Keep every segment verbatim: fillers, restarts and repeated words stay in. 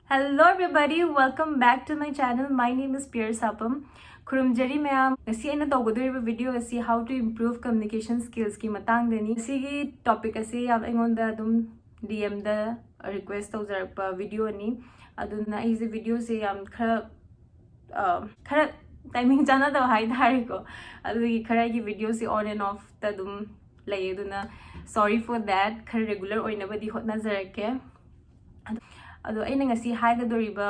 Hello everybody, welcome back to my channel. My name is Pier Sapam. ꯈꯨꯔꯨꯝꯖꯔꯤ ꯃꯌꯥꯝ꯫ ꯉꯁꯤ ꯑꯩꯅ ꯇꯧꯒꯗꯧꯔꯤꯕ video ꯑꯁꯤ how to improve communication skills ꯀꯤ ꯃꯇꯥꯡꯗꯅꯤ꯫ ꯉꯁꯤꯒꯤ topic ꯑꯁꯤ ꯌꯥꯝ ꯑꯩꯉꯣꯟꯗ ꯑꯗꯨꯝ D M ꯗ request ꯇꯧꯖꯔꯛꯄ video ꯅꯤ꯫ ꯑꯗꯨꯅ ꯑꯩꯁꯦ video ꯁꯦ ꯌꯥꯝ ꯈꯔ, ꯑ, ꯈꯔ timing ꯆꯥꯟꯅꯗꯕ ꯍꯥꯏꯇꯥꯔꯦꯀꯣ꯫ ꯑꯗꯨꯒꯤ ꯈꯔ ꯑꯩꯒꯤ video say on and off ꯇ ꯑꯗꯨꯝ ꯂꯩ꯫ ꯑꯗꯨꯅ sorry for that, ꯈꯔ regular ꯑꯣꯏꯅꯕꯗꯤ ꯍꯣꯠꯅꯖꯔꯛꯀꯦ꯫ ꯑꯗꯣ ꯑꯩꯅ ꯉꯁꯤ ꯍꯥꯏꯒꯗꯧꯔꯤꯕ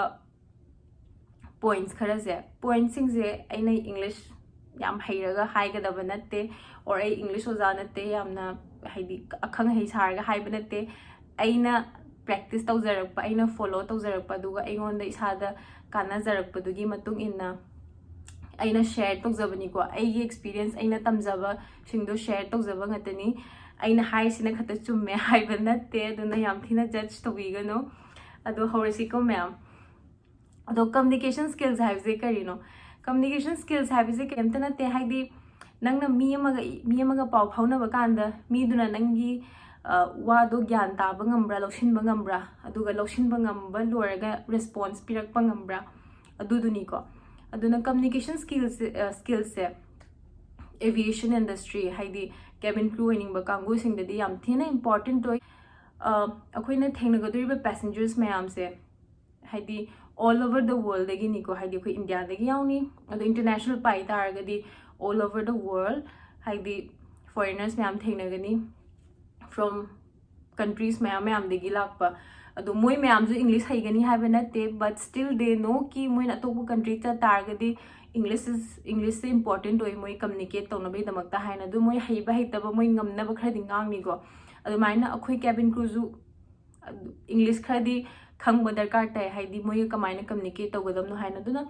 points ꯈꯔꯁꯦ, points ꯁꯤꯡꯁꯦ ꯑꯩꯅ English ꯌꯥꯝ ꯍꯩꯔꯒ ꯍꯥꯏꯒꯗꯕ ꯅꯠꯇꯦ, or ꯑꯩ English ꯑꯣꯖꯥ ꯅꯠꯇꯦ, ꯌꯥꯝꯅ ꯍꯥꯏꯗꯤ ꯑꯈꯪ ꯑꯍꯩ ꯁꯥꯔꯒ ꯍꯥꯏꯕ ꯅꯠꯇꯦ꯫ ꯑꯩꯅ practice ꯇꯧꯖꯔꯛꯄ, ꯑꯩꯅ follow ꯇꯧꯖꯔꯛꯄ, ꯑꯗꯨꯒ ꯑꯩꯉꯣꯟꯗ ꯏꯁꯥꯗ ꯀꯥꯟꯅꯖꯔꯛꯄꯗꯨꯒꯤ ꯃꯇꯨꯡ ꯏꯟꯅ ꯑꯩꯅ share ꯇꯧꯖꯕꯅꯤꯀꯣ꯫ ꯑꯩꯒꯤ experience, ꯑꯩꯅ ꯇꯝꯖꯕꯁꯤꯡꯗꯣ share ꯇꯧꯖꯕ ꯉꯥꯛꯇꯅꯤ꯫ ꯑꯩꯅ ꯍꯥꯏꯔꯤꯁꯤꯅ ꯈꯛꯇ ꯆꯨꯝꯃꯦ ꯍꯥꯏꯕ ꯅꯠꯇꯦ, ꯑꯗꯨꯅ ꯌꯥꯝ ꯊꯤꯅ judge ꯇꯧꯕꯤꯒꯅꯨ꯫ ꯑꯗꯣ ꯍꯧꯔꯁꯤꯀꯣ ꯃꯌꯥꯝ꯫ ꯑꯗꯣ communication skills ꯍꯥꯏꯕꯁꯦ ꯀꯔꯤꯅꯣ? Communication skills ꯍꯥꯏꯕꯁꯦ ꯀꯔꯤꯝꯇ ꯅꯠꯇꯦ, ꯍꯥꯏꯗꯤ ꯅꯪꯅ ꯃꯤ ꯑꯃꯒ, ꯃꯤ ꯑꯃꯒ ꯄꯥꯎ ꯐꯥꯎꯅꯕ ꯀꯥꯟꯗ ꯃꯤꯗꯨꯅ ꯅꯪꯒꯤ, ꯑ, ꯋꯥꯗꯣ ꯒ꯭ꯌꯥꯟ ꯇꯥꯕ ꯉꯝꯕ꯭ꯔꯥ, ꯂꯧꯁꯤꯟꯕ ꯉꯝꯕ꯭ꯔꯥ, ꯑꯗꯨꯒ ꯂꯧꯁꯤꯟꯕ ꯉꯝꯕ ꯂꯣꯏꯔꯒ response ꯄꯤꯔꯛꯄ ꯉꯝꯕ꯭ꯔꯥ, ꯑꯗꯨꯗꯨꯅꯤꯀꯣ꯫ ꯑꯗꯨꯅ communication skills, ꯑ, skills ꯁꯦ aviation industry, ꯍꯥꯏꯗꯤ cabin crew ꯑꯣꯏꯅꯤꯡꯕ ꯀꯥꯡꯕꯨꯁꯤꯡꯗꯗꯤ ꯌꯥꯝ ꯊꯤꯅ important ꯑꯣꯏ꯫ ꯑ, ꯑꯩꯈꯣꯏꯅ ꯊꯦꯡꯅꯒꯗꯧꯔꯤꯕ passengers ꯃꯌꯥꯝꯁꯦ, ꯍꯥꯏꯗꯤ all over the world ꯗꯒꯤꯅꯤꯀꯣ, ꯍꯥꯏꯗꯤ ꯑꯩꯈꯣꯏ ꯏꯟꯗꯤꯌꯥꯗꯒꯤ ꯌꯥꯎꯅꯤ, ꯑꯗꯣ international ꯄꯥꯏ ꯇꯥꯔꯒꯗꯤ all over the world, ꯍꯥꯏꯗꯤ foreigners ꯃꯌꯥꯝ ꯊꯦꯡꯅꯒꯅꯤ, from countries ꯃꯌꯥꯝ ꯃꯌꯥꯝꯗꯒꯤ ꯂꯥꯛꯄ꯫ ꯑꯗꯣ ꯃꯣꯏ ꯃꯌꯥꯝꯁꯨ English ꯍꯩꯒꯅꯤ ꯍꯥꯏꯕ ꯅꯠꯇꯦ, but still they know ꯀꯤ ꯃꯣꯏꯅ ꯑꯇꯣꯞꯄ country ꯆꯠ ꯇꯥꯔꯒꯗꯤ English is, English say important ꯑꯣꯏ ꯃꯣꯏ communicate ꯇꯧꯅꯕꯒꯤꯗꯃꯛꯇ ꯍꯥꯏꯅ꯫ ꯑꯗꯨ ꯃꯣꯏ ꯍꯩꯕ ꯍꯩꯇꯕ ꯃꯣꯏ ꯉꯝꯅꯕ ꯈꯔꯗꯤ ꯉꯥꯡꯅꯤꯀꯣ꯫ ꯑꯗꯨꯃꯥꯏꯅ ꯑꯩꯈꯣꯏ cabin crew ꯁꯨ English ꯈꯔꯗꯤ ꯈꯪꯕ ꯗꯔꯀꯥꯔ ꯇꯥꯏ, ꯍꯥꯏꯗꯤ ꯃꯣꯏꯒ ꯀꯃꯥꯏꯅ communicate ꯇꯧꯒꯗꯕꯅꯣ ꯍꯥꯏꯅ꯫ ꯑꯗꯨꯅ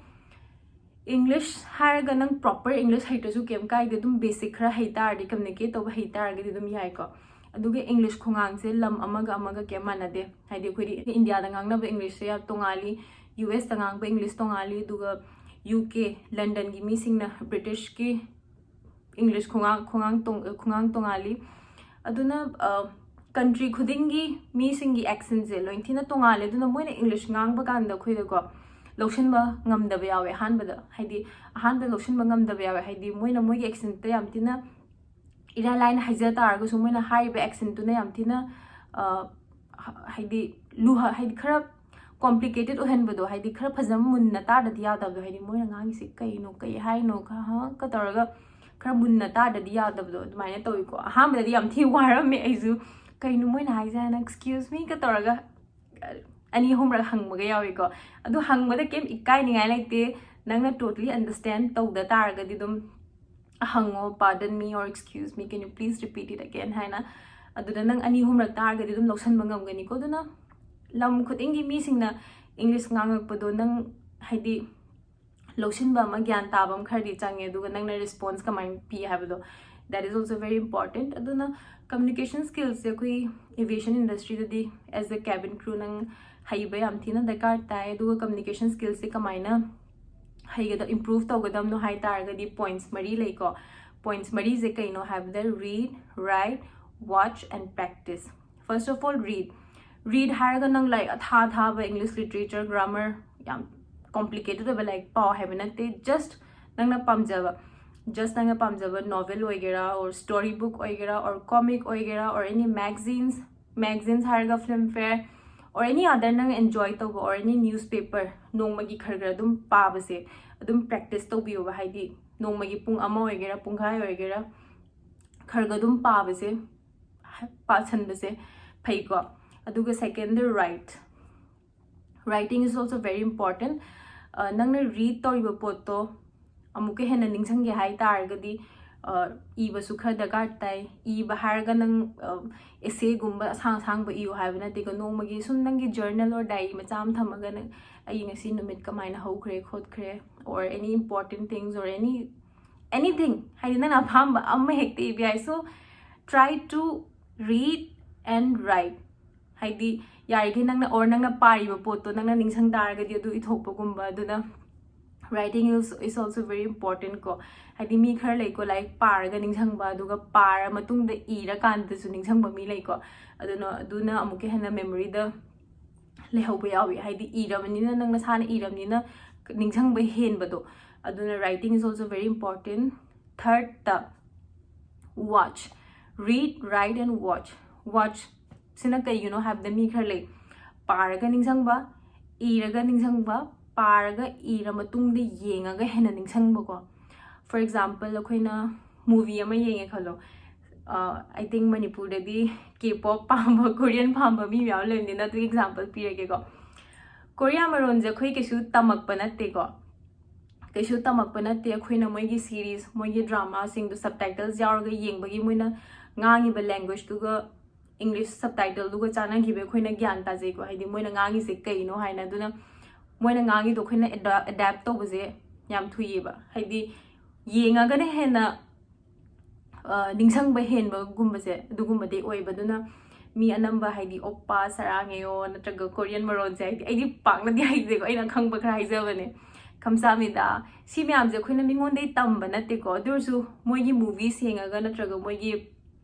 English ꯍꯥꯏꯔꯒ ꯅꯪ proper English ꯍꯩꯇ꯭ꯔꯁꯨ ꯀꯩꯝ ꯀꯥꯏꯗꯦ, ꯑꯗꯨꯝ basic ꯈꯔ ꯍꯩ ꯇꯥꯔꯗꯤ, communicate ꯇꯧꯕ ꯍꯩ ꯇꯥꯔꯒꯗꯤ ꯑꯗꯨꯝ ꯌꯥꯏꯀꯣ꯫ ꯑꯗꯨꯒ English ꯈꯣꯡꯉꯥꯡꯁꯦ ꯂꯝ ꯑꯃꯒ ꯑꯃꯒ ꯀꯩꯝ ꯃꯥꯟꯅꯗꯦ꯫ ꯍꯥꯏꯗꯤ ꯑꯩꯈꯣꯏꯗꯤ ꯏꯟꯗꯤꯌꯥꯗ ꯉꯥꯡꯅꯕ English ꯁꯦ ꯌꯥꯝ ꯇꯣꯉꯥꯜꯂꯤ, U S ꯇ ꯉꯥꯡꯕ English ꯇꯣꯉꯥꯜꯂꯤ, ꯑꯗꯨꯒ U K, London ꯒꯤ ꯃꯤꯁꯤꯡꯅ, British ꯀꯤ English ꯈꯣꯡꯉꯥꯡ, ꯈꯣꯡꯉꯥꯡ ꯇꯣꯡ-, ꯈꯣꯡꯉꯥꯡ ꯇꯣꯉꯥꯜꯂꯤ꯫ ꯑꯗꯨꯅ, ꯑ, ꯀꯟꯇ꯭ꯔꯤ ꯈꯨꯗꯤꯡꯒꯤ ꯃꯤꯁꯤꯡꯒꯤ ꯑꯦꯛꯁꯦꯟꯁꯦ ꯂꯣꯏ ꯊꯤꯅ ꯇꯣꯡꯉꯥꯜꯂꯦ꯫ ꯑꯗꯨꯅ ꯃꯣꯏꯅ ꯏꯪꯂꯤꯁ ꯉꯥꯡꯕ ꯀꯥꯟꯗ ꯑꯩꯈꯣꯏꯗꯀꯣ ꯂꯧꯁꯤꯟꯕ ꯉꯝꯗꯕ ꯌꯥꯎꯋꯦ꯫ ꯑꯍꯥꯟꯕꯗ ꯍꯥꯏꯗꯤ ꯑꯍꯥꯟꯕ ꯂꯧꯁꯤꯟꯕ ꯉꯝꯗꯕ ꯌꯥꯎꯋꯦ꯫ ꯍꯥꯏꯗꯤ ꯃꯣꯏꯅ ꯃꯣꯏꯒꯤ ꯑꯦꯛꯁꯦꯟꯇ ꯌꯥꯝ ꯊꯤꯅ ꯏꯔꯥꯏ ꯂꯥꯏꯅ ꯍꯥꯏꯖ ꯇꯥꯔꯒꯁꯨ ꯃꯣꯏꯅ ꯍꯥꯏꯔꯤꯕ ꯑꯦꯛꯁꯦꯟꯇꯨꯅ ꯌꯥꯝ ꯊꯤꯅ ꯍꯥꯏꯗꯤ ꯂꯨꯍ ꯍꯥꯏꯗꯤ ꯈꯔ ꯀꯣꯝꯄ꯭ꯂꯤꯀꯦꯇꯦꯠ ꯑꯣꯏꯍꯟꯕꯗꯣ꯫ ꯍꯥꯏꯗꯤ ꯈꯔ ꯐꯖꯅ ꯃꯨꯟꯅ ꯇꯥꯗ꯭ꯔꯗꯤ ꯌꯥꯗꯕꯗꯣ꯫ ꯍꯥꯏꯗꯤ ꯃꯣꯏꯅ ꯉꯥꯡꯉꯤꯁꯤ ꯀꯩꯅꯣ, ꯀꯩ ꯍꯥꯏꯅꯣ ꯀ ꯍ ꯀ ꯇꯧꯔꯒ ꯈꯔ ꯃꯨꯟꯅ ꯇꯥꯗ꯭ꯔꯗꯤ ꯌꯥꯗꯕꯗꯣ ꯑꯗꯨꯃꯥꯏꯅ ꯇꯧꯋꯤꯀꯣ꯫ ꯑꯍꯥꯟꯕꯗꯗꯤ ꯌꯥꯝ ꯊꯤꯅ ꯋꯥꯔꯝꯃꯦ ꯑꯩꯁꯨ, ꯀꯩꯅꯣ ꯃꯣꯏꯅ ꯍꯥꯏꯁꯦ ꯍꯥꯏꯅ "excuse me" ꯀ ꯇꯧꯔꯒ ꯑꯅꯤ ꯑꯍꯨꯝꯔꯛ ꯍꯪꯕꯒ ꯌꯥꯎꯏꯀꯣ꯫ ꯑꯗꯨ ꯍꯪꯕꯗ ꯀꯩꯝ ꯏꯀꯥꯏꯅꯤꯡꯉꯥꯏ ꯂꯩꯇꯦ꯫ ꯅꯪꯅ totally understand ꯇꯧꯗ ꯇꯥꯔꯒꯗꯤ ꯑꯗꯨꯝ ꯍꯪꯉꯣ "pardon me" or "excuse me, can you please repeat it again" ꯍꯥꯏꯅ꯫ ꯑꯗꯨꯗ ꯅꯪ ꯑꯅꯤ ꯑꯍꯨꯝꯔꯛ ꯇꯥꯔꯒꯗꯤ ꯑꯗꯨꯝ ꯂꯧꯁꯟꯕ ꯉꯝꯒꯅꯤꯀꯣ꯫ ꯑꯗꯨꯅ ꯂꯝ ꯈꯨꯗꯤꯡꯒꯤ ꯃꯤꯁꯤꯡꯅ ꯏꯪꯂꯤꯁ ꯉꯥꯡꯉꯛꯄꯗꯣ ꯅꯪ ꯍꯥꯏꯗꯤ ꯂꯧꯁꯤꯟꯕ ꯑꯃ, ꯒ꯭ꯌꯥꯟ ꯇꯥꯕ ꯑꯃ ꯈꯔꯗꯤ ꯆꯪꯉꯦ꯫ ꯑꯗꯨꯒ ꯅꯪꯅ ꯔꯦꯁꯄꯣꯟꯁ ꯀꯃꯥꯏꯅ ꯄꯤ ꯍꯥꯏꯕꯗꯣ, that is also very important. ꯑꯗꯨꯅ ꯀꯝꯃ꯭ꯌꯨꯅꯤꯀꯦꯁꯟ ꯁ꯭ꯀꯤꯜꯁꯦ ꯑꯩꯈꯣꯏ aviation ꯏꯟꯗꯁꯇ꯭ꯔꯤꯗꯗꯤ as a cabin crew ꯅꯪ ꯍꯩꯕ ꯌꯥꯝ ꯊꯤꯅ ꯗꯔꯀꯥꯔ ꯇꯥꯏ꯫ ꯑꯗꯨꯒ ꯀꯝꯃ꯭ꯌꯨꯅꯤꯀꯦꯁꯟ ꯁ꯭ꯀꯤꯜꯁꯦ ꯀꯃꯥꯏꯅ ꯍꯩꯒꯗ ꯏꯝꯄ꯭ꯔꯨꯚ ꯇꯧꯒꯗꯕꯅꯣ ꯍꯥꯏ ꯇꯥꯔꯒꯗꯤ ꯄꯣꯏꯟꯠꯁ ꯃꯔꯤ ꯂꯩꯀꯣ꯫ ꯄꯣꯏꯟꯠꯁ ꯃꯔꯤꯁꯦ ꯀꯩꯅꯣ ꯍꯥꯏꯕꯗ read, write, watch and practice. First of all, read. Read ꯍꯥꯏꯔꯒ ꯅꯪ ꯂꯥꯏꯔꯤꯛ ꯑꯊꯥ ꯑꯊꯥꯕ, ꯏꯪꯂꯤꯁ ꯂꯤꯇꯔꯦꯆꯔ, ꯒ꯭ꯔꯥꯃꯔ, ꯌꯥꯝ ꯀꯣꯝꯄ꯭ꯂꯤꯀꯦꯇꯦꯠ ꯑꯣꯏꯕ ꯂꯥꯏꯔꯤꯛ ꯄꯥꯎ ꯍꯥꯏꯕ ꯅꯠꯇꯦ꯫ ꯖꯁ ꯅꯪꯅ ꯄꯥꯝꯖꯕ, ꯖꯁ ꯅꯪꯅ ꯄꯥꯝꯖꯕ ꯅꯣꯚꯦꯜ ꯑꯣꯏꯒꯦꯔꯥ, or story book ꯑꯣꯏꯒꯦꯔꯥ, or comic ꯑꯣꯏꯒꯦꯔꯥ, or any magazines, magazines ꯍꯥꯏꯔꯒ ꯐꯤꯜꯝ ꯐꯦꯌꯔ, or any other ꯅꯪ ꯑꯦꯟꯖꯣꯏ ꯇꯧꯕ, or any newspaper, ꯅꯣꯡꯃꯒꯤ ꯈꯔ ꯈꯔ ꯑꯗꯨꯝ ꯄꯥꯕꯁꯦ ꯑꯗꯨꯝ ꯄ꯭ꯔꯦꯛꯇꯤꯁ ꯇꯧꯕꯤꯌꯣꯕ꯫ ꯍꯥꯏꯗꯤ ꯅꯣꯡꯃꯒꯤ ꯄꯨꯡ ꯑꯃ ꯑꯣꯏꯒꯦꯔꯥ, ꯄꯨꯡꯈꯥꯏ ꯑꯣꯏꯒꯦꯔꯥ, ꯈꯔ ꯈꯔ ꯑꯗꯨꯝ ꯄꯥꯕꯁꯦ, ꯄꯥꯁꯟꯕꯁꯦ ꯐꯩꯀꯣ꯫ ꯑꯗꯨꯒ second, write. Writing is also very important. ꯑ, ꯅꯪꯅ ꯔꯤꯗ ꯇꯧꯔꯤꯕ ꯄꯣꯠꯇꯣ ꯑꯃꯨꯛꯀ ꯍꯦꯟꯅ ꯅꯤꯡꯁꯤꯡꯒꯦ ꯍꯥꯏ ꯇꯥꯔꯒꯗꯤ, ꯑ, ꯏꯕꯁꯨ ꯈꯔ ꯗꯔꯀꯥꯔ ꯇꯥꯏ꯫ ꯏꯕ ꯍꯥꯏꯔꯒ ꯅꯪ, ꯑ, ꯑꯦꯁꯦꯒꯨꯝꯕ ꯑꯁꯥꯡ ꯑꯁꯥꯡꯕ ꯏꯌꯨ ꯍꯥꯏꯕ ꯅꯠꯇꯦꯀꯣ꯫ ꯅꯣꯡꯃꯒꯤ ꯁꯨꯝ ꯅꯪꯒꯤ ꯖꯔꯅꯦꯜ or ꯗꯥꯏꯔꯤ ꯃꯆꯥ ꯑꯃ ꯊꯝꯃꯒ ꯅꯪ, "ꯑꯩ ꯉꯁꯤ ꯅꯨꯃꯤꯠ ꯀꯃꯥꯏꯅ ꯍꯧꯈ꯭ꯔꯦ ꯈꯣꯠꯈ꯭ꯔꯦ", or any important things or any, anything, ꯍꯥꯏꯗꯤ ꯅꯪꯅ ꯑꯄꯥꯝꯕ ꯑꯃ ꯍꯦꯛꯇ ꯏꯕ ꯌꯥꯏ꯫ So, try to read and write. ꯍꯥꯏꯗꯤ ꯌꯥꯔꯤꯈꯩ ꯅꯪꯅ, or ꯅꯪꯅ ꯄꯥꯔꯤꯕ ꯄꯣꯠꯇꯣ ꯅꯪꯅ ꯅꯤꯡꯁꯤꯡ ꯇꯥꯔꯒꯗꯤ ꯑꯗꯨ ꯏꯊꯣꯛꯄꯒꯨꯝꯕ꯫ ꯑꯗꯨꯅ Writing is, is also very important ꯀꯣ. ꯍꯥꯏꯗꯤ ꯃꯤ ꯈꯔ ꯂꯩꯀꯣ, ꯂꯥꯏꯔꯤꯛ ꯄꯥꯔꯒ ꯅꯤꯡꯁꯤꯡꯕ, ꯑꯗꯨꯒ ꯄꯥꯔ ꯃꯇꯨꯡꯗ ꯏꯔꯀꯥꯟꯗꯁꯨ ꯅꯤꯡꯁꯤꯡꯕ ꯃꯤ ꯂꯩꯀꯣ. ꯑꯗꯨꯅ, ꯑꯗꯨꯅ ꯑꯃꯨꯛꯀ ꯍꯦꯟꯅ memoryꯗ ꯂꯩꯍꯧꯕ ꯌꯥꯎꯏ. ꯍꯥꯏꯗꯤ ꯏꯔꯕꯅꯤꯅ, ꯅꯪ ꯅꯁꯥꯅ ꯏꯔꯕꯅꯤꯅ ꯅꯤꯡꯁꯤꯡꯕ ꯍꯦꯟꯕꯗꯣ. ꯑꯗꯨꯅ writing is also very important. Thirdꯇ watch. Read, write and watch. Watch ꯁꯤꯅ ꯀꯩꯒꯤꯅꯣ ꯍꯥꯏꯕꯗ, ꯃꯤ ꯈꯔ ꯂꯩ, ꯄꯥꯔꯒ ꯅꯤꯡꯁꯤꯡꯕ, ꯏꯔꯒ ꯅꯤꯡꯁꯤꯡꯕ, ꯄꯥꯔꯒ ꯏꯔ ꯃꯇꯨꯡꯗ ꯌꯦꯡꯉꯒ ꯍꯦꯟꯅ ꯅꯤꯡꯁꯤꯡꯕꯀꯣ. For example, ꯑꯩꯈꯣꯏꯅ movie ꯑꯃ ꯌꯦꯡꯉꯦ ꯈꯜꯂꯣ. ꯑ, I think ꯃꯅꯤꯄꯨꯔꯗꯗꯤ K-pop ꯄꯥꯝꯕ, Korean ꯄꯥꯝꯕ ꯃꯤ ꯃꯌꯥꯝ ꯂꯩꯕꯅꯤꯅ ꯑꯗꯨꯒꯤ example ꯄꯤꯔꯒꯦꯀꯣ. ꯀꯣꯔꯤꯌꯥ ꯃꯔꯣꯟꯁꯦ ꯑꯩꯈꯣꯏ ꯀꯩꯁꯨ ꯇꯝꯃꯛꯄ ꯅꯠꯇꯦꯀꯣ. ꯀꯩꯁꯨ ꯇꯝꯃꯛꯄ ꯅꯠꯇꯦ꯫ ꯑꯩꯈꯣꯏꯅ ꯃꯣꯏꯒꯤ series, ꯃꯣꯏꯒꯤ dramaꯁꯤꯡꯗꯣ subtitles ꯌꯥꯎꯔꯒ ꯌꯦꯡꯕꯒꯤ ꯃꯣꯏꯅ ꯉꯥꯡꯉꯤꯕ languageꯗꯨꯒ English subtitleꯗꯨꯒ ꯆꯥꯟꯅꯈꯤꯕ ꯑꯩꯈꯣꯏꯅ ꯒ꯭ꯌꯥꯟ ꯇꯥꯖꯩꯀꯣ, ꯍꯥꯏꯗꯤ ꯃꯣꯏꯅ ꯉꯥꯡꯉꯤꯁꯦ ꯀꯩꯅꯣ ꯍꯥꯏꯅ꯫ ꯑꯗꯨꯅ ꯃꯣꯏꯅ ꯉꯥꯡꯉꯤꯗꯣ ꯑꯩꯈꯣꯏꯅ ꯑꯦꯗꯥ-, adapt ꯇꯧꯕꯁꯦ ꯌꯥꯝ ꯊꯨꯏꯌꯦꯕ꯫ ꯍꯥꯏꯗꯤ ꯌꯦꯡꯉꯒꯅ ꯍꯦꯟꯅ, ꯑ, ꯅꯤꯡꯁꯤꯡꯕ ꯍꯦꯟꯕꯒꯨꯝꯕꯁꯦ ꯑꯗꯨꯒꯨꯝꯕꯗꯤ ꯑꯣꯏꯕ꯫ ꯑꯗꯨꯅ ꯃꯤ ꯑꯅꯝꯕ, ꯍꯥꯏꯗꯤ ꯑꯣꯞꯄꯥ, ꯁꯔꯥꯉꯦꯌꯣ ꯅꯠꯇ꯭ꯔꯒ Korean ꯃꯔꯣꯟꯁꯦ, ꯍꯥꯏꯗꯤ ꯑꯩꯗꯤ ꯄꯥꯛꯅꯗꯤ ꯍꯩꯇꯦꯀꯣ, ꯑꯩꯅ ꯈꯪꯕ ꯈꯔ ꯍꯥꯏꯖꯕꯅꯦ꯫ ꯈꯝꯁꯥꯃꯤꯗꯥ, ꯁꯤ ꯃꯌꯥꯝꯁꯦ ꯑꯩꯈꯣꯏꯅ ꯃꯤꯉꯣꯟꯗꯒꯤ ꯇꯝꯕ ꯅꯠꯇꯦꯀꯣ, ꯑꯗꯨ ꯑꯣꯏꯔꯁꯨ ꯃꯣꯏꯒꯤ movies ꯌꯦꯡꯉꯒ ꯅꯠꯇ꯭ꯔꯒ ꯃꯣꯏꯒꯤ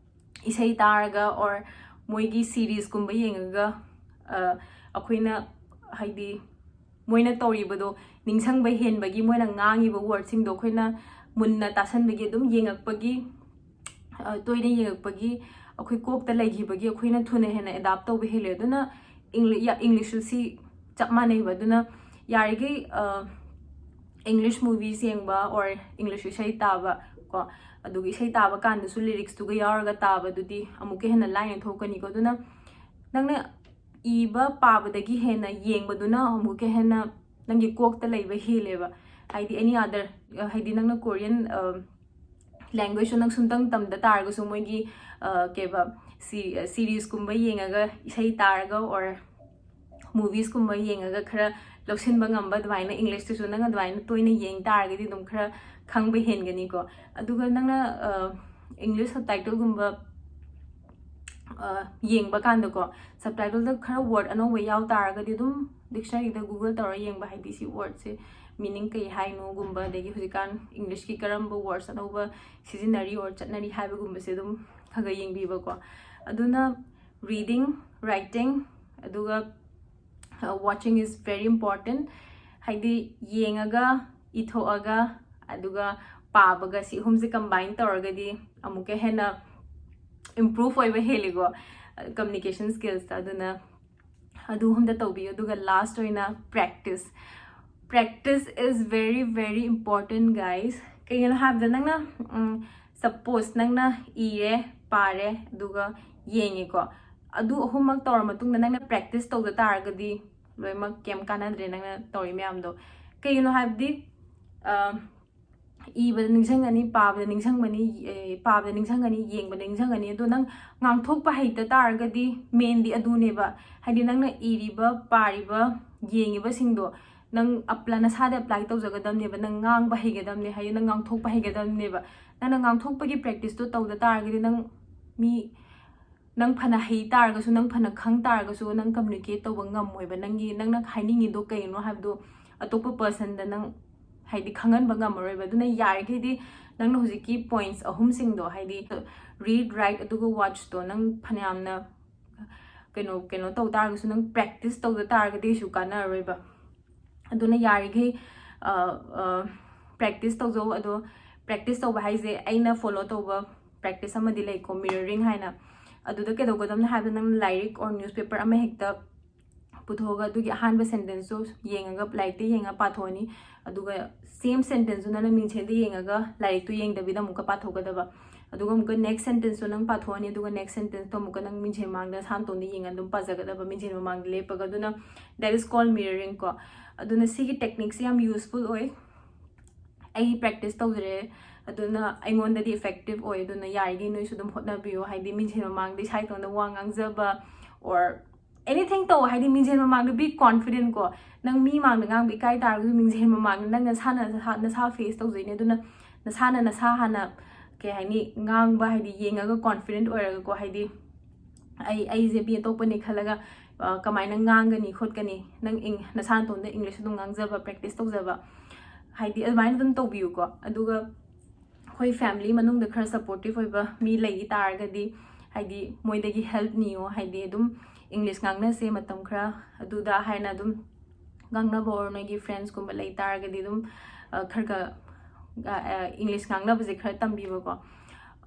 ꯏꯁꯩ ꯇꯥꯔꯒ or ꯃꯣꯏꯒꯤ seriesꯀꯨꯝꯕ ꯌꯦꯡꯉꯒ, ꯑ, ꯑꯩꯈꯣꯏꯅ, ꯍꯥꯏꯗꯤ ꯃꯣꯏꯅ ꯇꯧꯔꯤꯕꯗꯣ ꯅꯤꯡꯁꯤꯡꯕ ꯍꯦꯟꯕꯒꯤ, ꯃꯣꯏꯅ ꯉꯥꯡꯉꯤꯕ wordꯁꯤꯡꯗꯣ ꯑꯩꯈꯣꯏꯅ ꯃꯨꯟꯅ ꯇꯥꯁꯟꯕꯒꯤ, ꯑꯗꯨꯝ ꯌꯦꯡꯉꯛꯄꯒꯤ, ꯑ, ꯇꯣꯏꯅ ꯌꯦꯡꯉꯛꯄꯒꯤ, ꯑꯩꯈꯣꯏ ꯀꯣꯛꯇ ꯂꯩꯈꯤꯕꯒꯤ ꯑꯩꯈꯣꯏꯅ ꯊꯨꯅ ꯍꯦꯟꯅ adapt ꯇꯧꯕ ꯍꯦꯜꯂꯦ꯫ ꯑꯗꯨꯅ English, ꯌꯥ-, Englishꯁꯨ ꯁꯤ ꯆꯞ ꯃꯥꯟꯅꯩꯕ꯫ ꯑꯗꯨꯅ ꯌꯥꯔꯤꯈꯩ, ꯑ, English movies ꯌꯦꯡꯕ or English ꯏꯁꯩ ꯇꯥꯕ ꯀꯣ, ꯑꯗꯨꯒ ꯏꯁꯩ ꯇꯥꯕ ꯀꯥꯟꯗꯁꯨ lyricstꯨꯒ ꯌꯥꯎꯔꯒ ꯇꯥꯕꯗꯨꯗꯤ ꯑꯃꯨꯛꯀ ꯍꯦꯟꯅ ꯂꯥꯏꯅ ꯊꯣꯛꯀꯅꯤꯀꯣ꯫ ꯑꯗꯨꯅ ꯅꯪꯅ ꯏꯕ ꯄꯥꯕꯗꯒꯤ ꯍꯦꯟꯅ ꯌꯦꯡꯕꯗꯨꯅ ꯑꯃꯨꯛꯀ ꯍꯦꯟꯅ ꯅꯪꯒꯤ ꯀꯣꯛꯇ ꯂꯩꯕ ꯍꯦꯜꯂꯦꯕ꯫ ꯍꯥꯏꯗꯤ any other, ꯑ, ꯍꯥꯏꯗꯤ ꯅꯪꯅ Korean, ꯑ, languageꯇꯣ ꯅꯪ ꯁꯨꯝꯇꯪ ꯇꯝꯗ ꯇꯥꯔꯒꯁꯨ ꯃꯣꯏꯒꯤ, ꯑ, ꯀꯩꯕ, ꯁꯤ-, seriesꯀꯨꯝꯕ ꯌꯦꯡꯉꯒ ꯏꯁꯩ ꯇꯥꯔꯒ or moviesꯀꯨꯝꯕ ꯌꯦꯡꯉꯒ ꯈꯔ ꯂꯧꯁꯤꯟꯕ ꯉꯝꯕ, ꯑꯗꯨꯃꯥꯏꯅ Englishꯇꯨꯁꯨ ꯅꯪ ꯑꯗꯨꯃꯥꯏꯅ ꯇꯣꯏꯅ ꯌꯦꯡ ꯇꯥꯔꯒꯗꯤ ꯑꯗꯨꯝ ꯈꯔ ꯈꯪꯕ ꯍꯦꯟꯒꯅꯤꯀꯣ꯫ ꯑꯗꯨꯒ ꯅꯪꯅ, ꯑ, English subtitleꯒꯨꯝꯕ, ꯑ, ꯌꯦꯡꯕ ꯀꯥꯟꯗꯀꯣ, subtitleꯗ ꯈꯔ word ꯑꯅꯧꯕ ꯌꯥꯎ ꯇꯥꯔꯒꯗꯤ ꯑꯗꯨꯝ dictionaryꯗ Google ꯇꯧꯔ ꯌꯦꯡꯕ, ꯍꯥꯏꯗꯤ ꯁꯤ wordꯁꯦ meaning ꯀꯩ ꯍꯥꯏꯅꯣꯒꯨꯝꯕ, ꯑꯗꯒꯤ ꯍꯧꯖꯤꯛꯀꯥꯟ Englishꯀꯤ ꯀꯔꯝꯕ words ꯑꯅꯧꯕ ꯁꯤꯖꯤꯟꯅꯔꯤ or ꯆꯠꯅꯔꯤ ꯍꯥꯏꯕꯒꯨꯝꯕꯁꯦ ꯑꯗꯨꯝ ꯈꯔ ꯈꯔ ꯌꯦꯡꯕꯤꯕꯀꯣ꯫ ꯑꯗꯨꯅ reading, writing, ꯑꯗꯨꯒ watching is very important. ꯍꯥꯏꯗꯤ ꯌꯦꯡꯉꯒ, ꯏꯊꯣꯛꯑꯒ, ꯑꯗꯨꯒ ꯄꯥꯕꯒ, ꯁꯤ ꯑꯍꯨꯝꯁꯦ combine ꯇꯧꯔꯒꯗꯤ ꯑꯃꯨꯛꯀ ꯍꯦꯟꯅ improve ꯑꯣꯏꯕ ꯍꯦꯜꯂꯤꯀꯣ communication skillsꯇ꯫ ꯑꯗꯨꯅ ꯑꯗꯨ ꯑꯍꯨꯝꯗ ꯇꯧꯕꯤꯌꯨ꯫ ꯑꯗꯨꯒ last ꯑꯣꯏꯅ practice. Practice is very very important, guys. ꯀꯩꯒꯤꯅꯣ ꯍꯥꯏꯕꯗ ꯅꯪꯅ suppose ꯅꯪꯅ ꯏꯔꯦ, ꯄꯥꯔꯦ, ꯑꯗꯨꯒ ꯌꯦꯡꯉꯦꯀꯣ, ꯑꯗꯨ ꯑꯍꯨꯝꯃꯛ ꯇꯧꯔ ꯃꯇꯨꯡꯗ ꯅꯪꯅ practice ꯇꯧꯗ ꯇꯥꯔꯒꯗꯤ ꯂꯣꯏꯅꯃꯛ ꯀꯩꯝ ꯀꯥꯟꯅꯗ꯭ꯔꯦ ꯅꯪꯅ ꯇꯧꯔꯤ ꯃꯌꯥꯝꯗꯣ꯫ ꯀꯩꯒꯤꯅꯣ ꯍꯥꯏꯕꯗꯤ ꯏꯕꯗ ꯅꯤꯡꯁꯤꯡꯒꯅꯤ, ꯄꯥꯕꯗ ꯅꯤꯡꯁꯤꯡꯒꯅꯤ, ꯄꯥꯕꯗ ꯅꯤꯡꯁꯤꯡꯒꯅꯤ, ꯌꯦꯡꯕꯗ ꯅꯤꯡꯁꯤꯡꯒꯅꯤ꯫ ꯑꯗꯣ ꯅꯪ ꯉꯥꯡꯊꯣꯛꯄ ꯍꯩꯇ ꯇꯥꯔꯒꯗꯤ, mainꯗꯤ ꯑꯗꯨꯅꯦꯕ꯫ ꯍꯥꯏꯗꯤ ꯅꯪꯅ ꯏꯔꯤꯕ, ꯄꯥꯔꯤꯕ, ꯌꯦꯡꯉꯤꯕꯁꯤꯡꯗꯣ ꯅꯪ ꯑꯄ꯭ꯂ-, ꯅꯁꯥꯗ apply ꯇꯧꯖꯒꯗꯕꯅꯦꯕ꯫ ꯅꯪ ꯉꯥꯡꯕ ꯍꯩꯒꯗꯕꯅꯦ, ꯍꯥꯏꯗꯤ ꯅꯪ ꯉꯥꯡꯊꯣꯛꯄ ꯍꯩꯒꯗꯕꯅꯦꯕ꯫ ꯅꯪꯅ ꯉꯥꯡꯊꯣꯛꯄꯒꯤ practiceꯇꯣ ꯇꯧꯗ ꯇꯥꯔꯒꯗꯤ ꯅꯪ ꯃꯤ, ꯅꯪ ꯐꯅ ꯍꯩ ꯇꯥꯔꯒꯁꯨ, ꯅꯪ ꯐꯅ ꯈꯪ ꯇꯥꯔꯒꯁꯨ, ꯅꯪ communicate ꯇꯧꯕ ꯉꯝꯃꯣꯏꯕ꯫ ꯅꯪꯒꯤ, ꯅꯪꯅ ꯍꯥꯏꯅꯤꯡꯉꯤꯗꯣ ꯀꯩꯅꯣ ꯍꯥꯏꯕꯗꯣ ꯑꯇꯣꯞꯄ personꯗ ꯅꯪ ꯍꯥꯏꯗꯤ ꯈꯪꯍꯟꯕ ꯉꯝꯃꯔꯣꯏꯕ꯫ ꯑꯗꯨꯅ ꯌꯥꯔꯤꯈꯩꯗꯤ ꯅꯪꯅ ꯍꯧꯖꯤꯛꯀꯤ points ꯑꯍꯨꯝꯁꯤꯡꯗꯣ, ꯍꯥꯏꯗꯤ read, write, ꯑꯗꯨꯒ watchꯇꯣ ꯅꯪ ꯐꯅꯌꯥꯝꯅ ꯀꯩꯅꯣ, ꯀꯩꯅꯣ ꯇꯧ ꯇꯥꯔꯒꯁꯨ, ꯅꯪ practice ꯇꯧꯗ ꯇꯥꯔꯒꯗꯤ ꯀꯩꯁꯨ ꯀꯥꯟꯅꯔꯔꯣꯏꯕ꯫ ꯑꯗꯨꯅ ꯌꯥꯔꯤꯈꯩ practice ꯇꯧꯖꯧ꯫ ꯑꯗꯣ practice ꯇꯧꯕ ꯍꯥꯏꯁꯦ ꯑꯩꯅ follow ꯇꯧꯕ practice ꯑꯃꯗꯤ ꯂꯩꯀꯣ, mirroring ꯍꯥꯏꯅ꯫ ꯑꯗꯨꯗ ꯀꯩꯗꯧꯒꯗꯕꯅꯣ ꯍꯥꯏꯕꯗ, ꯅꯪꯅ ꯂꯥꯏꯔꯤꯛ or newspaper ꯑꯃ ꯍꯦꯛꯇ ꯄꯨꯊꯣꯛꯑꯒ ꯑꯗꯨꯒꯤ ꯑꯍꯥꯟꯕ sentenceꯇꯨ ꯌꯦꯡꯉꯒ, ꯂꯥꯏꯔꯤꯛꯇ ꯌꯦꯡꯉꯒ ꯄꯥꯊꯣꯛꯑꯅꯤ꯫ ꯑꯗꯨꯒ same sentenceꯇꯨ ꯅꯪꯅ ꯃꯤꯡꯁꯦꯜꯗ ꯌꯦꯡꯉꯒ ꯂꯥꯏꯔꯤꯛꯇꯨ ꯌꯦꯡꯗꯕꯤꯗ ꯑꯃꯨꯛꯀ ꯄꯥꯊꯣꯛꯀꯗꯕ꯫ ꯑꯗꯨꯒ ꯑꯃꯨꯛꯀ next sentenceꯇꯨ ꯅꯪ ꯄꯥꯊꯣꯛꯑꯅꯤ, ꯑꯗꯨꯒ next sentenceꯇꯣ ꯑꯃꯨꯛꯀ ꯅꯪ ꯃꯤꯡꯁꯦꯜ ꯃꯃꯥꯡꯗ ꯅꯁꯥ ꯅꯇꯣꯝꯗ ꯌꯦꯡꯉ ꯑꯗꯨꯝ ꯄꯥꯖꯒꯗꯕ, ꯃꯤꯡꯁꯦꯜ ꯃꯃꯥꯡꯗ ꯂꯦꯞꯄꯒ꯫ ꯑꯗꯨꯅ that is called mirroring ꯀꯣ꯫ ꯑꯗꯨꯅ ꯁꯤꯒꯤ techniqueꯁꯦ ꯌꯥꯝ useful ꯑꯣꯏ꯫ ꯑꯩ practice ꯇꯧꯖꯔꯦ, ꯑꯗꯨꯅ ꯑꯩꯉꯣꯟꯗꯗꯤ effective ꯑꯣꯏ꯫ ꯑꯗꯨꯅ ꯌꯥꯔꯤꯈꯩ ꯅꯣꯏꯁꯨ ꯑꯗꯨꯝ ꯍꯣꯠꯅꯕꯤꯌꯨ꯫ ꯍꯥꯏꯗꯤ ꯃꯤꯡꯁꯦꯜ ꯃꯃꯥꯡꯗ ꯏꯁꯥ ꯏꯇꯣꯝꯗ ꯋꯥ ꯉꯥꯡꯖꯕ or anything ꯇꯧ, ꯍꯥꯏꯗꯤ ꯃꯤꯡꯁꯦꯜ ꯃꯃꯥꯡꯗ be confident ꯀꯣ꯫ ꯅꯪ ꯃꯤ ꯃꯥꯡꯗ ꯉꯥꯡꯕ ꯏꯀꯥꯏ ꯇꯥꯔꯒꯁꯨ ꯃꯤꯡꯁꯦꯜ ꯃꯃꯥꯡꯗ ꯅꯪ ꯅꯁꯥꯅ, ꯅꯁꯥ, ꯅꯁꯥ face ꯇꯧꯖꯩꯅꯦ꯫ ꯑꯗꯨꯅ ꯅꯁꯥꯅ ꯅꯁꯥ ꯍꯥꯟꯅ, ꯀꯩ ꯍꯥꯏꯅꯤ, ꯉꯥꯡꯕ, ꯍꯥꯏꯗꯤ ꯌꯦꯡꯉꯒ confident ꯑꯣꯏꯔꯒꯀꯣ, ꯍꯥꯏꯗꯤ ꯑꯩ, ꯑꯩꯁꯦ ꯃꯤ ꯑꯇꯣꯞꯄꯅꯦ ꯈꯜꯂꯒ ꯑ, ꯀꯃꯥꯏꯅ ꯉꯥꯡꯒꯅꯤ ꯈꯣꯠꯀꯅꯤ, ꯅꯪ ꯏꯪ-, ꯅꯁꯥ ꯅꯇꯣꯝꯗ English ꯑꯗꯨꯝ ꯉꯥꯡꯖꯕ, practice ꯇꯧꯖꯕ, ꯍꯥꯏꯗꯤ ꯑꯗꯨꯃꯥꯏꯅ ꯑꯗꯨꯝ ꯇꯧꯕꯤꯌꯨꯀꯣ꯫ ꯑꯗꯨꯒ ꯑꯩꯈꯣꯏ family ꯃꯅꯨꯡꯗ ꯈꯔ supportive ꯑꯣꯏꯕ ꯃꯤ ꯂꯩ ꯇꯥꯔꯒꯗꯤ, ꯍꯥꯏꯗꯤ ꯃꯣꯏꯗꯒꯤ help ꯅꯤꯌꯣ, ꯍꯥꯏꯗꯤ ꯑꯗꯨꯝ English ꯉꯥꯡꯅꯁꯦ ꯃꯇꯝ ꯈꯔ ꯑꯗꯨꯗ ꯍꯥꯏꯅ ꯑꯗꯨꯝ ꯉꯥꯡꯅꯕ, or ꯅꯣꯏꯒꯤ friends ꯀꯨꯝꯕ ꯂꯩ ꯇꯥꯔꯒꯗꯤ ꯑꯗꯨꯝ, ꯑ, ꯈꯔ ꯈꯔ, ꯑ, ꯑ, English ꯉꯥꯡꯅꯕꯁꯦ ꯈꯔ ꯇꯝꯕꯤꯕꯀꯣ꯫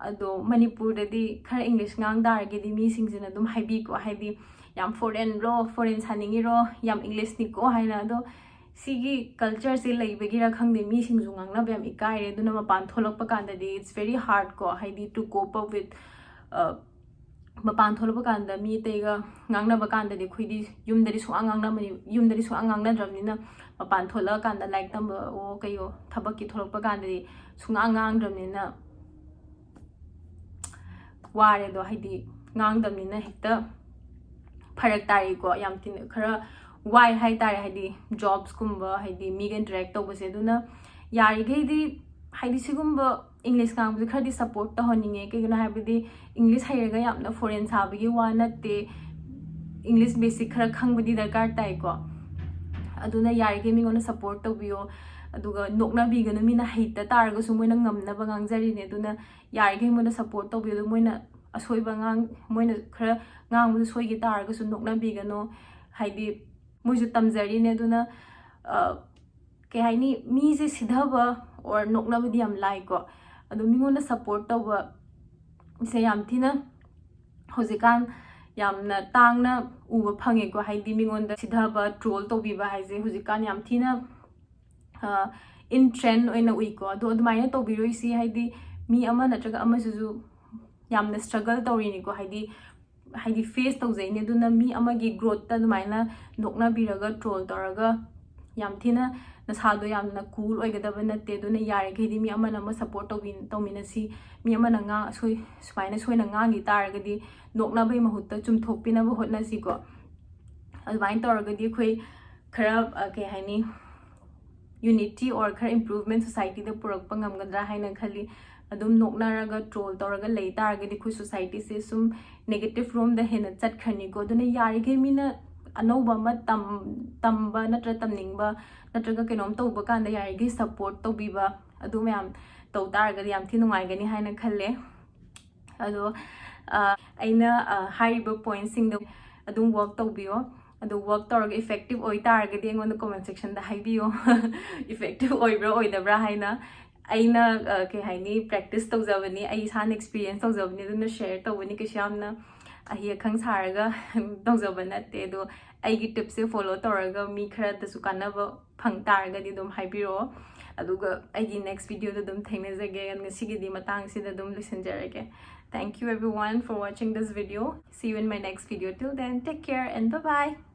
ꯑꯗꯣ ꯃꯅꯤꯄꯨꯔꯗꯗꯤ ꯈꯔ English ꯉꯥꯡ ꯇꯥꯔꯒꯗꯤ ꯃꯤꯁꯤꯡꯁꯤꯅ ꯑꯗꯨꯝ ꯍꯥꯏꯕꯤꯀꯣ, ꯍꯥꯏꯗꯤ "ꯌꯥꯝ foreign ꯂꯣ, foreign ꯁꯥꯅꯤꯡꯉꯤꯔꯣ, ꯌꯥꯝ English ꯅꯤꯀꯣ" ꯍꯥꯏꯅ꯫ ꯑꯗꯣ ꯁꯤꯒꯤ culture ꯁꯦ ꯂꯩꯕꯒꯤꯔ ꯈꯪꯗꯦ, ꯃꯤꯁꯤꯡꯁꯨ ꯉꯥꯡꯅꯕ ꯌꯥꯝ ꯏꯀꯥꯏꯔꯦ꯫ ꯑꯗꯨꯅ ꯃꯄꯥꯟ ꯊꯣꯛꯂꯛꯄ ꯀꯥꯟꯗꯗꯤ it's very hard ꯀꯣ, ꯍꯥꯏꯗꯤ to cope up with, ꯑ, ꯃꯄꯥꯟ ꯊꯣꯛꯂꯛꯄ ꯀꯥꯟꯗ ꯃꯤ ꯑꯇꯩꯒ ꯉꯥꯡꯅꯕ ꯀꯥꯟꯗꯗꯤ ꯑꯩꯈꯣꯏꯗꯤ ꯌꯨꯝꯗꯗꯤ ꯁꯨꯡꯉꯥꯡ ꯉꯥꯡꯅꯕꯅꯤ-, ꯌꯨꯝꯗꯗꯤ ꯁꯨꯡꯉꯥꯡ ꯉꯥꯡꯅꯗ꯭ꯔꯕꯅꯤꯅ, ꯃꯄꯥꯟ ꯊꯣꯛꯂꯛꯑꯀꯥꯟꯗ ꯂꯥꯏꯔꯤꯛ ꯇꯝꯕ ꯑꯣ ꯀꯩꯌꯣ ꯊꯕꯛꯀꯤ ꯊꯣꯛꯂꯛꯄ ꯀꯥꯟꯗꯗꯤ ꯁꯨꯡꯉꯥꯡ ꯉꯥꯡꯗ꯭ꯔꯕꯅꯤꯅ ꯋꯥꯔꯦ꯫ ꯑꯗꯣ ꯍꯥꯏꯗꯤ ꯉꯥꯡꯗꯕꯅꯤꯅ ꯍꯦꯛꯇ ꯐꯔꯛ ꯇꯥꯔꯤꯀꯣ, ꯌꯥꯝ ꯊꯤꯅ ꯈꯔ ꯋꯥꯏ ꯍꯥꯏꯇꯥꯔꯦ, ꯍꯥꯏꯗꯤ jobs ꯀꯨꯝꯕ, ꯍꯥꯏꯗꯤ ꯃꯤꯒ interact ꯇꯧꯕꯁꯦ꯫ ꯑꯗꯨꯅ ꯌꯥꯔꯤꯈꯩꯗꯤ ꯍꯥꯏꯗꯤ ꯁꯤꯒꯨꯝꯕ English ꯉꯥꯡꯕꯁꯦ ꯈꯔꯗꯤ support ꯇꯧꯍꯟꯅꯤꯡꯉꯦ꯫ ꯀꯩꯒꯤꯅꯣ ꯍꯥꯏꯕꯗꯤ English ꯍꯩꯔꯒ ꯌꯥꯝꯅ foreign ꯁꯥꯕꯒꯤ ꯋꯥ ꯅꯠꯇꯦ, English basic ꯈꯔ ꯈꯪꯕꯗꯤ ꯗꯔꯀꯥꯔ ꯇꯥꯏꯀꯣ꯫ ꯑꯗꯨꯅ ꯌꯥꯔꯤꯈꯩ ꯃꯤꯉꯣꯟꯗ support ꯇꯧꯕꯤꯌꯣ, ꯑꯗꯨꯒ ꯅꯣꯛꯅꯕꯤꯒꯅꯨ꯫ ꯃꯤꯅ ꯍꯩꯇ ꯇꯥꯔꯒꯁꯨ ꯃꯣꯏꯅ ꯉꯝꯅꯕ ꯉꯥꯡꯖꯔꯤꯅꯦ꯫ ꯑꯗꯨꯅ ꯌꯥꯔꯤꯈꯩ ꯃꯣꯏꯅ support ꯇꯧꯕꯤꯌꯨ꯫ ꯑꯗꯨ ꯃꯣꯏꯅ ꯑꯁꯣꯏꯕ ꯉꯥꯡ-, ꯃꯣꯏꯅ ꯈꯔ ꯉꯥꯡꯕꯗ ꯁꯣꯏꯈꯤ ꯇꯥꯔꯒꯁꯨ ꯅꯣꯛꯅꯕꯤꯒꯅꯨ, ꯍꯥꯏꯗꯤ ꯃꯣꯏꯁꯨ ꯇꯝꯖꯔꯤꯅꯦ꯫ ꯑꯗꯨꯅ, ꯑ, ꯀꯩ ꯍꯥꯏꯅꯤ, ꯃꯤꯁꯦ ꯁꯤꯊꯕ or ꯅꯣꯛꯅꯕꯗꯤ ꯌꯥꯝ ꯂꯥꯏꯀꯣ, ꯑꯗꯣ ꯃꯤꯉꯣꯟꯗ support ꯇꯧꯕꯁꯦ ꯌꯥꯝ ꯊꯤꯅ ꯍꯧꯖꯤꯛꯀꯥꯟ ꯌꯥꯝꯅ ꯇꯥꯡꯅ ꯎꯕ ꯐꯪꯉꯦꯀꯣ꯫ ꯍꯥꯏꯗꯤ ꯃꯤꯉꯣꯟꯗ ꯁꯤꯊꯕ, troll ꯇꯧꯕꯤꯕ ꯍꯥꯏꯁꯦ ꯍꯧꯖꯤꯛꯀꯥꯟ ꯌꯥꯝ ꯊꯤꯅ, ꯑ, in trend ꯑꯣꯏꯅ ꯎꯏꯀꯣ꯫ ꯑꯗꯣ ꯑꯗꯨꯃꯥꯏꯅ ꯇꯧꯕꯤꯔꯣꯏꯁꯤ, ꯍꯥꯏꯗꯤ ꯃꯤ ꯑꯃ ꯅꯠꯇ꯭ꯔꯒ ꯑꯃꯁꯤꯁꯨ ꯌꯥꯝꯅ struggle ꯇꯧꯔꯤꯅꯤꯀꯣ, ꯍꯥꯏꯗꯤ, ꯍꯥꯏꯗꯤ face ꯇꯧꯖꯩꯅꯦ꯫ ꯑꯗꯨꯅ ꯃꯤ ꯑꯃꯒꯤ growthꯇ ꯑꯗꯨꯃꯥꯏꯅ ꯅꯣꯛꯅꯕꯤꯔꯒ, troll ꯇꯧꯔꯒ ꯌꯥꯝ ꯊꯤꯅ ꯅꯁꯥꯗꯣ ꯌꯥꯝꯅ cool ꯑꯣꯏꯒꯗꯕ ꯅꯠꯇꯦ꯫ ꯑꯗꯨꯅ ꯌꯥꯔꯤꯈꯩꯗꯤ ꯃꯤ ꯑꯃꯅ ꯑꯃ support ꯇꯧꯕꯤ-, ꯇꯧꯃꯤꯟꯅꯁꯤ꯫ ꯃꯤ ꯑꯃꯅ ꯉꯥꯡ-, ꯑꯁꯣꯏ-, ꯁꯨꯃꯥꯏꯅ ꯁꯣꯏꯅ ꯉꯥꯡꯈꯤ ꯇꯥꯔꯒꯗꯤ ꯅꯣꯛꯅꯕꯒꯤ ꯃꯍꯨꯠꯇ ꯆꯨꯝꯊꯣꯛꯄꯤꯅꯕ ꯍꯣꯠꯅꯁꯤꯀꯣ꯫ ꯑꯗꯨꯃꯥꯏꯅ ꯇꯧꯔꯒꯗꯤ ꯑꯩꯈꯣꯏ ꯈꯔ, ꯑ, ꯀꯩ ꯍꯥꯏꯅꯤ, unity or ꯈꯔ improvement societyꯗ ꯄꯨꯔꯛꯄ ꯉꯝꯒꯗ꯭ꯔꯥ ꯍꯥꯏꯅ ꯈꯜꯂꯤ꯫ ꯑꯗꯨꯝ ꯅꯣꯛꯅꯔꯒ ꯇ꯭ꯔꯣꯜ ꯇꯧꯔꯒ ꯂꯩ ꯇꯥꯔꯒꯗꯤ ꯑꯩꯈꯣꯏ ꯁꯣꯁꯥꯏꯇꯤꯁꯦ ꯁꯨꯝ ꯅꯦꯒꯦꯇꯤꯚ ꯔꯣꯝꯗ ꯍꯦꯟꯅ ꯆꯠꯈ꯭ꯔꯅꯤꯀꯣ꯫ ꯑꯗꯨꯅ ꯌꯥꯔꯤꯈꯩ ꯃꯤꯅ ꯑꯅꯧꯕ ꯑꯃ ꯇꯝ ꯇꯝꯕ ꯅꯠꯇ꯭ꯔ ꯇꯝꯅꯤꯡꯕ ꯅꯠꯇ꯭ꯔꯒ ꯀꯩꯅꯣꯝ ꯇꯧꯕ ꯀꯥꯟꯗ ꯌꯥꯔꯤꯈꯩ ꯁꯞꯄꯣꯔꯠ ꯇꯧꯕꯤꯕ, ꯑꯗꯨ ꯃꯌꯥꯝ ꯇꯧ ꯇꯥꯔꯒꯗꯤ ꯌꯥꯝ ꯊꯤ ꯅꯨꯡꯉꯥꯏꯒꯅꯤ ꯍꯥꯏꯅ ꯈꯜꯂꯦ꯫ ꯑꯗꯣ ꯑ, ꯑꯩꯅ ꯑ, ꯍꯥꯏꯔꯤꯕ ꯄꯣꯏꯟꯠꯁꯤꯡꯗꯣ ꯑꯗꯨꯝ ꯋꯔꯛ ꯇꯧꯕꯤꯌꯣ꯫ ꯑꯗꯣ ꯋꯔꯛ ꯇꯧꯔꯒ ꯏꯐꯦꯛꯇꯤꯚ ꯑꯣꯏ ꯇꯥꯔꯒꯗꯤ ꯑꯩꯉꯣꯟꯗ ꯀꯣꯃꯦꯟ ꯁꯦꯛꯁꯟꯗ ꯍꯥꯏꯕꯤꯌꯣ, ꯏꯐꯦꯛꯇꯤꯚ ꯑꯣꯏꯕ꯭ꯔꯥ ꯑꯣꯏꯗꯕ꯭ꯔꯥ ꯍꯥꯏꯅ꯫ ꯑꯩꯅ ꯑ, ꯀꯩ ꯍꯥꯏꯅꯤ, ꯄ꯭ꯔꯦꯛꯇꯤꯁ ꯇꯧꯖꯕꯅꯤ, ꯑꯩ ꯏꯁꯥꯅ ꯑꯦꯛꯁꯄꯤꯔꯤꯌꯦꯟꯁ ꯇꯧꯖꯕꯅꯤ, ꯑꯗꯨꯅ ꯁꯦꯌꯔ ꯇꯧꯕꯅꯤ꯫ ꯀꯩꯁꯨ ꯌꯥꯝꯅ ꯑꯍꯩ ꯑꯈꯪ ꯁꯥꯔꯒ ꯇꯧꯖꯕ ꯅꯠꯇꯦ꯫ ꯑꯗꯣ ꯑꯩꯒꯤ ꯇꯤꯞꯁꯦ ꯐꯣꯂꯣ ꯇꯧꯔꯒ ꯃꯤ ꯈꯔꯗꯁꯨ ꯀꯥꯟꯅꯕ ꯐꯪ ꯇꯥꯔꯒꯗꯤ ꯑꯗꯨꯝ ꯍꯥꯏꯕꯤꯔꯛꯑꯣ꯫ ꯑꯗꯨꯒ ꯑꯩꯒꯤ ꯅꯦꯛꯁ ꯚꯤꯗꯤꯑꯣꯗ ꯑꯗꯨꯝ ꯊꯦꯡꯅꯖꯒꯦ꯫ ꯉꯁꯤꯒꯤꯗꯤ ꯃꯇꯥꯡꯁꯤꯗ ꯑꯗꯨꯝ ꯂꯣꯏꯁꯤꯟꯖꯔꯒꯦ꯫ Thank you everyone for watching this video. See you in my next video. Till then, take care and bye bye.